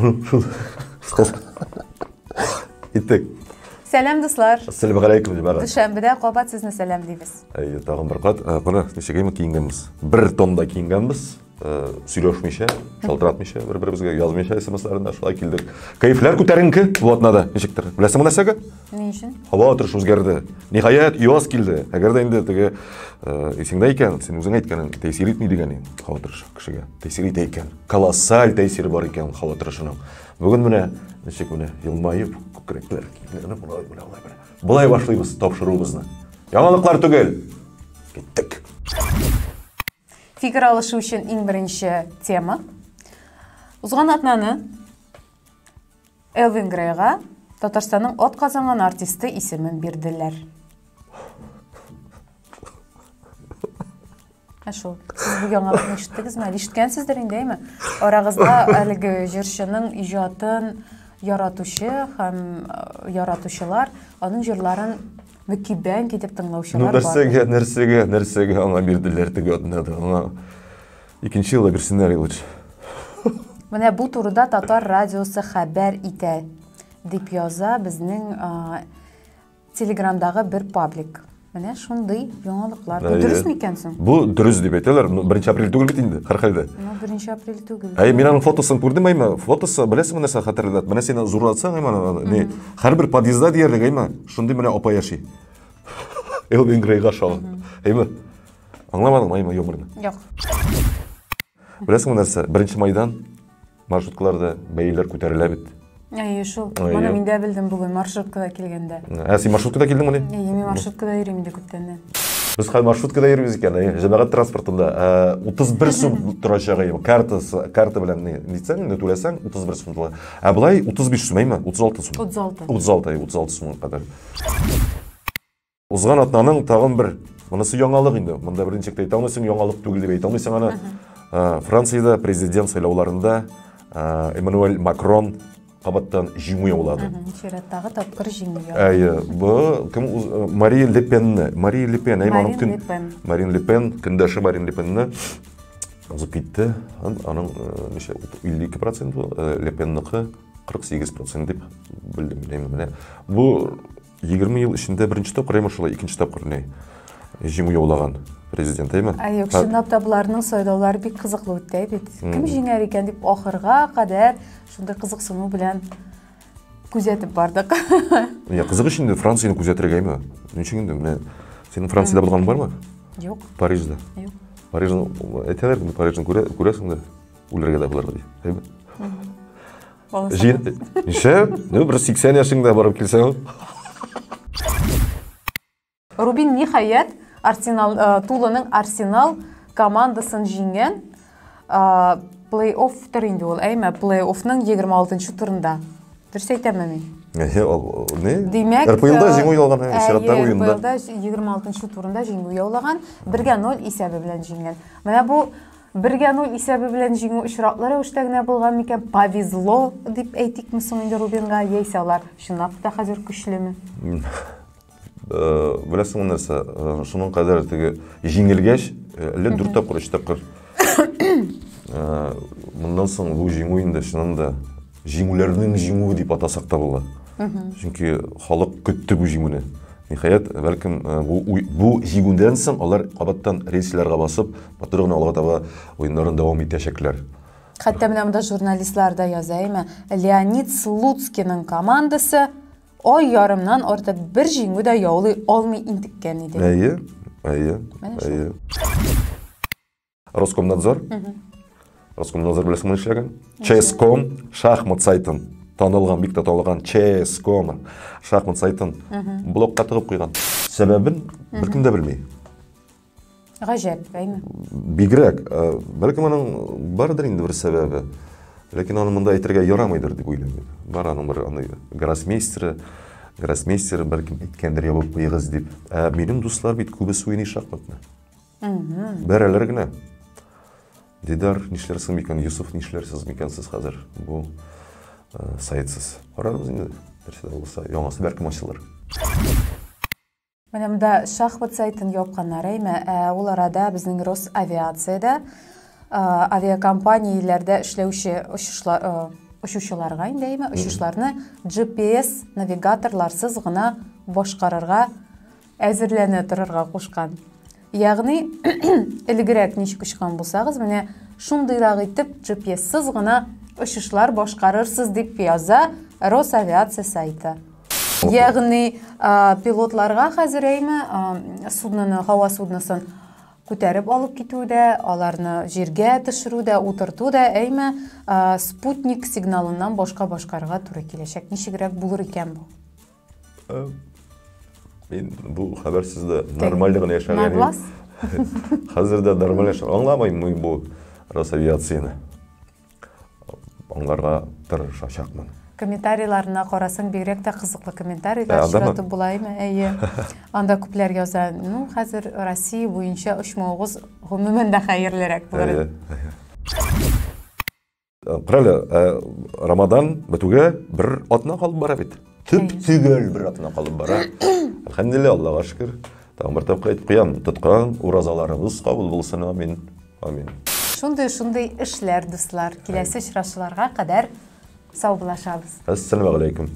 Шул. Киттек. Сәлам, дуслар. Ассаламу алейкум, җәмәгать. Дүшәмбедә кабат сезне сәламлибез. Әйе, тагын бер кат. Кара, ничек әйме киенгәнбез. Бер тонда киенгәнбез. Сөйләшмичә, шалтыратмыйча, бер-беребезгә язмыйча смсларында шулай килдек. Кәефләр күтәренке бу атнада, ничектер. Беләсеңме нәрсәгә? Ни өчен? Һава торышы үзгәрде. Ниһаять, яз килде. Әгәр дә инде теге исеңдә икән, син үзең әйткәнең тәэсир итми дигән инде һава торышы кешегә. Тәэсир итә икән. Колоссаль тәэсире бар икән һава торышының. Бүген менә ничек менә елмаеп, күкрәкләр киңләнеп, болай, болай, болай. Болай башлыйбыз тапшыруыбызны. Яңалыклар түгел. Киттек. Фикер алышу өчен иң беренче тема. Узган атнаны Элвин Грейга Татарстанның ат казанган артисты исемен бирделәр. Ә шул. Сез бу яңалыкны ишеттегезме? Әле ишеткәнсездер инде, әйме? Арагызда әлеге җырчының иҗатын яратучы һәм яратучылар, аның җырларын мөкиббән китеп тыңлаучылар бар. Ну, нәрсәгә, нәрсәгә, нәрсәгә аңа бирделәр теге атнада? Аңа икенче елда бирсеннәр лучше. Менә бу турыда Татар радиосы хәбәр итә, дип яза безнең Телеграмдагы бер паблик. Менә шундый яңалыклар. Бу дөрес микән соң? Бу дөрес дип әйтәләр. Ну, 1 апрель түгел бит инде, һәрхәлдә. Ну, 1 апрель түгел. Әй, мин аның фотосын күрдем, әйме? Фотосы, беләсеңме нәрсә хәтерләтә? Менә син зурлатсаң, әйме, не, һәрбер подъездда диярлек, әйме, шундый менә апа яши. Элвин Грейга ошаган. Әйме? Аңламадың, әйме, юморны? Юк. Беләсеңме нәрсә? 1 майдан маршруткаларда бәяләр күтәрелә бит. Әйе, шул. Моны мин дә белдем бүген маршруткада килгәндә. Ә син маршруткада килдеңмени? Әйе, мин маршруткада йөрим инде күптәннән. Без хәзер маршруткада йөрибез икән, әйе, җәмәгать транспортында. 31 сум торачак, әйе, картасы, карта белән ни, нитсәң, инде түләсәң, 31 сум була. Ә болай 35 сум, әйме? 36 сум. 36. 36, әйе, 36 сум кадәр. Узган атнаның тагын бер, монысы яңалык инде, монда берничек тә әйтә алмыйсың, яңалык түгел дип әйтә алмыйсың аны. Франциядә президент сайлауларында Эммануэль Макрон кабаттан җиңү яулады. Чираттагы тапкыр җиңү яулады. Әйе, бу кем Мария Ле Пенне, Мария Ле Пен, әйе, аның көн Марин Ле Пен, көндәше Марин Ле Пенне узып китте. Аның ничә 52% Ле Пенныкы 48% дип белдем мин. Менә бу 20 ел эчендә беренче тапкыр әйме шулай, икенче тапкыр ни җиңү яулаган президент, әйме? Ә юк, чынлап та боларның сайлаулары бик кызыклы үтте бит. Кем җиңәр икән дип ахырга кадәр шундый кызыксыну белән күзәтеп бардык. Я, кызык инде Францияне күзәтергә, әйме? Ничек инде? Менә синең Франциядә булганың бармы? Юк. Парижда. Юк. Парижны әйтәләр, Парижны күрәсең дә, үләргә дә булыр ди. Әйме? Җир, ничә? Ну, бер 80 яшеңдә барып килсәң. Рубин ниһаять Арсенал э, Туланың Арсенал командасын җиңгән э, плей-оффтыр инде ул, әйме? Плей-оффның 26 турында. Дөрес әйтәмме мин? Әйе, ул не? Димәк, РПЛда җиңү яулаган, чираттагы уенда. РПЛда 26 турында җиңү яулаган, 1-0 исәбе белән җиңгән. Менә бу 1-0 исәбе белән җиңү очраклы рәвештә генә булган микән? Повезло дип әйтикме соң инде Рубинга, яисә алар чынлап та хәзер көчлеме? Беләсеңме нәрсә, шуның кадәр теге җиңелгәч, әллә 4 тапкыр, 3 тапкыр. Моннан соң бу җиңү инде чыннан да җиңүләрнең җиңүе дип атасак та була. Чөнки халык көтте бу җиңүне. Ниһаять, бәлкем, бу җиңүдән соң алар кабаттан рельсларга басып, матур гына алга таба уеннарын дәвам итәчәкләр. Хәтта менә монда журналистлар да яза, әйме? Леонид Слуцкийның командасы ай ярымнан артык бер җиңү дә яулый алмый интеккән иде. Әйе, әйе, әйе. Роскомнадзор. Роскомнадзор беләсеңме нишләгән? Chess.com шахмат сайтын танылган, бик тә танылган Chess.com шахмат сайтын блокка тыгып куйган. Сәбәбен беркем дә белми. Гаҗәп, әйме? Бигрәк, бәлкем аның бардыр инде бер сәбәбе. Ләкин аны монда әйтергә ярамыйдыр дип уйлыйм. Бар аның бер андый гроссмейстеры, гроссмейстер бәлкем әйткәндер ябып куегыз дип. Ә минем дуслар бит күбесе уйный шахматны. Бәрәләр генә. Дидар, нишләрсең микән? Юсуф, нишләрсез микән сез хәзер? Бу сайтсыз. Карарбыз инде. Нәрсә дә булса, яңасы бәлкем ачылыр. Менә монда шахмат сайтын япканнар, әйме? Ә ул арада безнең Росавиациядә авиакомпанияләрдә эшләүче очышлар очучыларга инде әйме, очышларны GPS навигаторларсыз гына башкарырга әзерләнә торырга кушкан. Ягъни, элегрәк ничек очкан булсагыз, менә шундыйрак итеп GPS-сыз гына очышлар башкарырсыз дип яза Росавиация сайты. Ягъни, пилотларга хәзер әйме, судноны, һава судносын күтәреп алып китү дә, аларны җиргә төшерү дә, утырту да, әйме, спутник сигналыннан башка башкарырга туры киләчәк. Ничегрәк булыр икән бу? Мин бу хәбәрсез дә нормаль гына яшәгән. Хәзер дә нормаль яшәп. Аңламыйм мин бу Росавиацияне. Аңларга тырышачакмын. Комментарийларына карасаң, бигрәк тә кызыклы комментарийлар очратып була име? Әйе. Анда күпләр яза, ну, хәзер Россия буенча очмавыгыз гомумән дә хәерлерәк булыр. Карале, Рамадан бетүгә бер атна калып бара бит. Төп төгәл бер атна калып бара. Әлхәмдүлилләһ, Аллага шөкер. Тагын бер тапкыр әйтеп куям, тоткан уразаларыбыз кабул булсын, амин. Амин. Шундый шундый эшләр, дуслар. Киләсе очрашуларга кадәр саубуллашабыз. Әссәламәгаләйкүм.